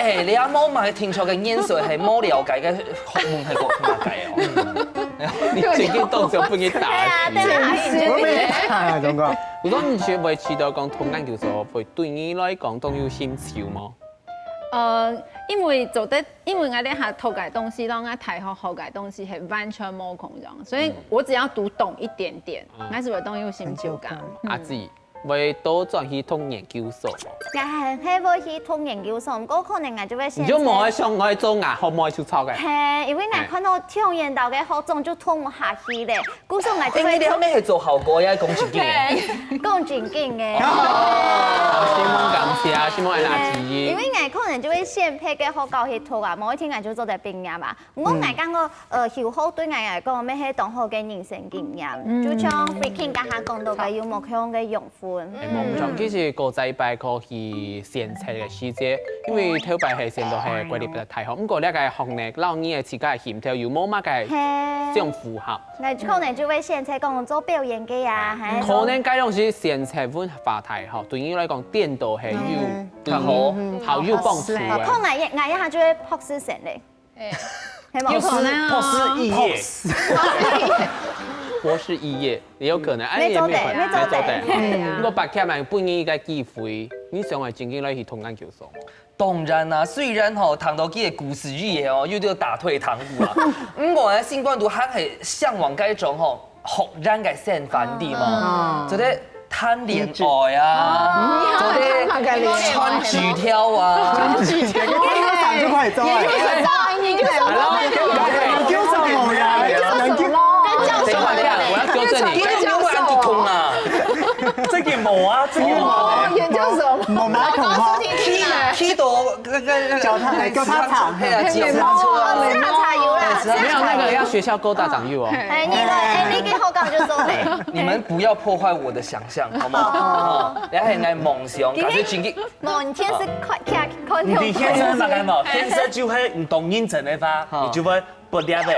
哎，你阿毛買聽說个年歲係無了解个學問係講麼个哦？ 你最近動手分你打死。對啊，對啊，我沒看啊，忠哥。我講你係會試著講讀研究所會對你來講當有興趣無？呃，因為做得，因為𠊎這下讀个東西，同𠊎大學學个東西係完全無共樣，所以我只要讀懂一點點，嗯。𠊎就會當有成就感。嗯。阿姊， 會倒轉去讀研究所無？𠊎還係會去讀研究所，毋過可能𠊎就會選擇，你就無愛想愛做𠊎學妹就著个。係，因為𠊎看到中研院个學長就讀毋下去咧，故所𠊎就會讀，哎，你兩妹係做效果，也講正經个。係，講正經个。哦，承蒙感謝，承蒙恁仔支持。係，因為𠊎可能就會選別个學校去讀啊，某一天𠊎就做得畢業啊。 毋過𠊎感覺，呃，留學對𠊎來講，乜係當好个人生經驗。嗯。就像Free King剛剛講到个，有無共樣个養分。哎，無錯，其實過再一擺可以選擇个時節，因為頭擺係選到係國立个大學，毋過這个學歷，摎你个自家个興趣有無麼个相符合？係。𠊎可能就會選擇講做表演个啊，還係說，可能該種係選擇文化大學，對你來講，顛倒係有，嗯。對你好有幫助个。好，可能𠊎，𠊎一下就會博士生咧。 哎。係無？博士，有可能哦。博士畢業。博士畢業。博士畢業，也有可能，哎，也沒有可能，沒做得，沒做得。沒做得。對啊。毋過Pak Kiam嘛，分你一個機會，你想愛正經來去讀研究所無？當然啦，雖然吼，聽到佢个故事以後哦，有點打退堂鼓啦。毋過呢，心肝肚還係嚮往該種吼， 學院个生活，對無？嗯。做得談戀愛啊，哦。做得傳紙條啊。傳紙條，你一個上就可以做啊。研究所，研究所，研究所無呀，研究所無。跟教授等一下，等一下，我要糾正你。研究所。這個無啊，這個無啊。哦，研究所。無馬桶哈。老高說聽聽啊。去，去到那個，那個腳踏，哎，腳踏車。哎呀，腳踏車啊。哦，腳踏車有啦。沒有，那個要學校勾搭長幼哦。哎，你的，哎，你給好感就送嘞。你們不要破壞我的想像，好嗎？哦。哦，然後來夢想，今天，感覺今天，無，你今天是看，看，看你今天是麼个無？天色就會，你當認真个話，哦。你就會不了的。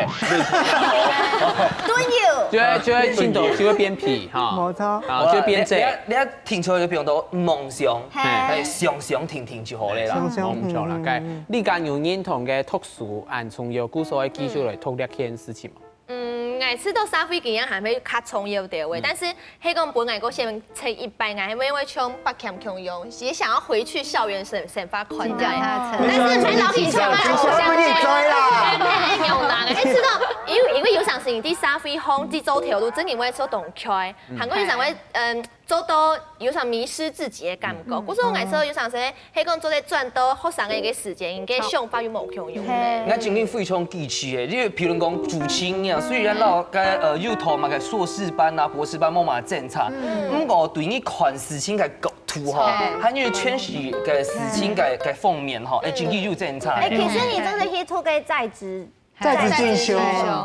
對有。就會，就會進度，就會變皮哈。沒錯。啊，就變這。你要，你要聽出來就變到夢想，嘿。哎，想想聽聽就好了啦。想想，哦，不錯啦，嗯，該，嗯，嗯。你敢有認同个讀書恁重要，故所愛繼續來讀這件事情嗎？ 嗯，𠊎試著社會經驗還會較重要點位，嗯。但是係講本來个選擇一般，𠊎還會，會像Pak Kiam共樣，也想要回去校園生，生活看待。騎腳踏車。但是還老是想要，想要，哎，哎，哎，有難，哎，試著，因為，因為有常時你在社會上，在做頭路，真的會受當開，嗯。還過有常會，嗯， 做到有種迷失自己个感覺。嗯。故所𠊎說有常時，係講做得轉到學生个一個時間，應該想法又無共樣个。嘿。𠊎真个非常支持个，因為譬如講主持人啊，雖然老該，呃，有讀麼个碩士班啊、博士班，無麼个精彩，嗯。毋過對你看事情个角服吼，還有全是个事情个个方面吼，哎，經濟又真差。哎，其實你真的去讀个在職在職進修，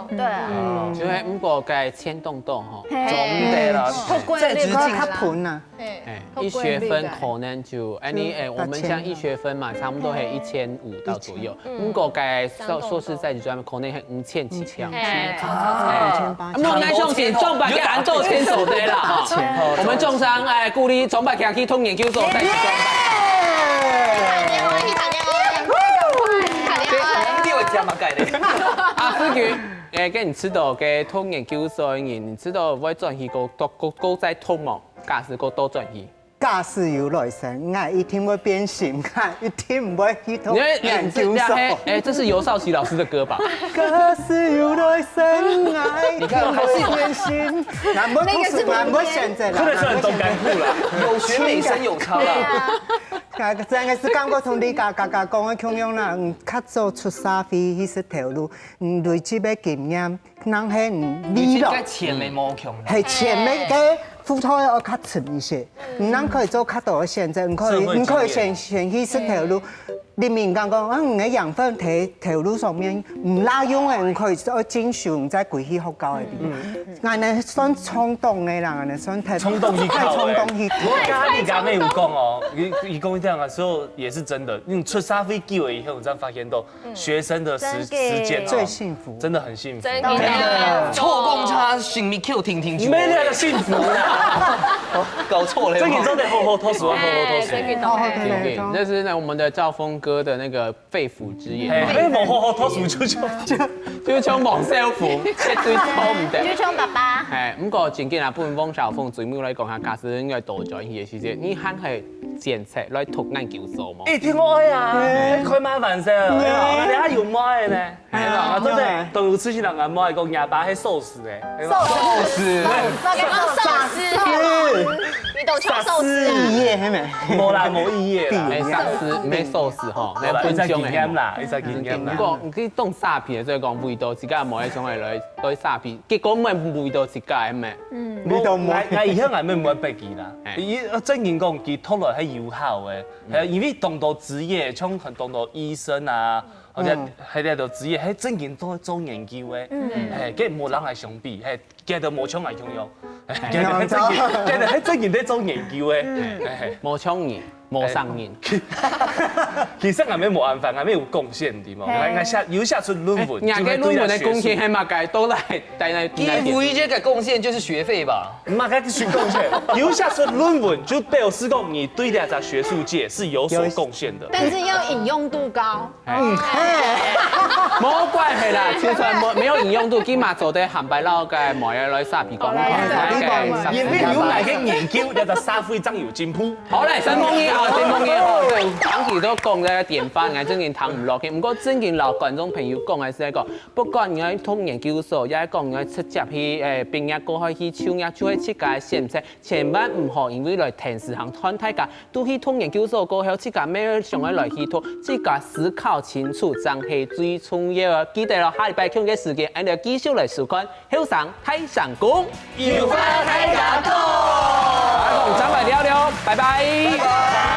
對啊，就係毋過个錢當多吼，真的啦，在職進較貧啊。哎，一学分可能就，哎，你哎，我们像一学分嘛，差不多还一千五到左右。如果该说说实在，你专门可能还五千起跳。哎，莫来相信，中百个人都牵手的啦。我们中商哎，鼓励中百个去读研究所，再去中百。你有加嘛改的？啊，思君，哎，跟你知道个读研究所的人，你知道会转去个读个个在读吗？假使个多转去。 假使有來生，𠊎一定會變心，𠊎一定毋會去讀研究所。哎，这是尤少奇老师的歌吧？假使有來生，𠊎一定會變心。那不是，那不選擇了。真的是很懂干部了。有学美生有差啦。啊，真的是感覺同你家家家講的共樣啦，嗯，較早出社會去識頭路，嗯，累積个經驗，人係未來。錢沒無窮。係錢个个付出要較深一些，你人可以做較多的選擇，你可以你可以選選去識頭路。 你明講講，啊，你个養分在頭路上面毋罅用个，你可以做進修，你再歸去學校个地方。恁呢算衝動个啦，恁呢算太衝動去考欸衝動去考。我跟你讲，没有讲哦，你你讲这样的时候也是真的。你出社会久了以后，你才发现到学生的时时间哦最幸福，真的很幸福。真的错共差，心里Q停停去。没那个幸福啦，搞错了。这个真的好好读书啊，好好读书。这个哦，懂。对对对，这是呢我们的兆峰哥的那个肺腑之言，哎，没好好读书就就就像王少峰，绝对错唔得。就像爸爸，哎，不过今天啊，分翁小凤最尾来讲下，假使应该倒转去的时间，你还系坚持来读研究所吗？一定爱啊，开马万岁，哎呀，你还有妹呢。哎呀，真的，等有出现人家妹讲，阿爸还瘦死哎，瘦死，那个瘦死，你懂求瘦死啊？毕业还没？没啦，没毕业啦。哎，上司没瘦死哈，没好啦，一分胸哎只经验。啦，一只经验啦。不过你去动沙皮，所以讲味道自家妹想要来来沙皮，结果没味道自家咩？你都没我我以后还没没别个啦哎。伊正经讲，佢读落还有效诶，还有因为当多职业，像很多医生啊，或者还有个职业，还正经都做研究诶，哎，跟无人来相比，哎，佢都无像来共样，哎，佢都还正经，佢都还正经在做研究诶，哎。无像人，无上人。其实俺们无安排，俺们有贡献的嘛，俺俺写有写出论文，人家论文的贡献还蛮该多来，在那你唯一这个贡献就是学费吧？嘛，该是贡献，有写出论文就表示讲你对这只学术界是有所贡献的。但是要引用度高。嗯，没关系啦，就算没没有引用度，起码做得坦白老个，莫要来沙皮讲话，因为有哪个研究，那个社会正有进步。好嘞，承蒙你好，承蒙你好，对，长期都讲这个典范，俺正经谈不落去。不过正经老观众朋友讲的是那个，不管你要读研究所，也讲你要直接去，诶，毕业过后去就业，就会自家选择，千万唔好因为来电视上看大家都去读研究所过后，自家没有想要来去读，自家思考清楚，正系最重要的。记得咯，下礼拜共个时间，俺们继续来收看《后生大声公》。有话大家讲。阿公，咱们聊聊，拜拜。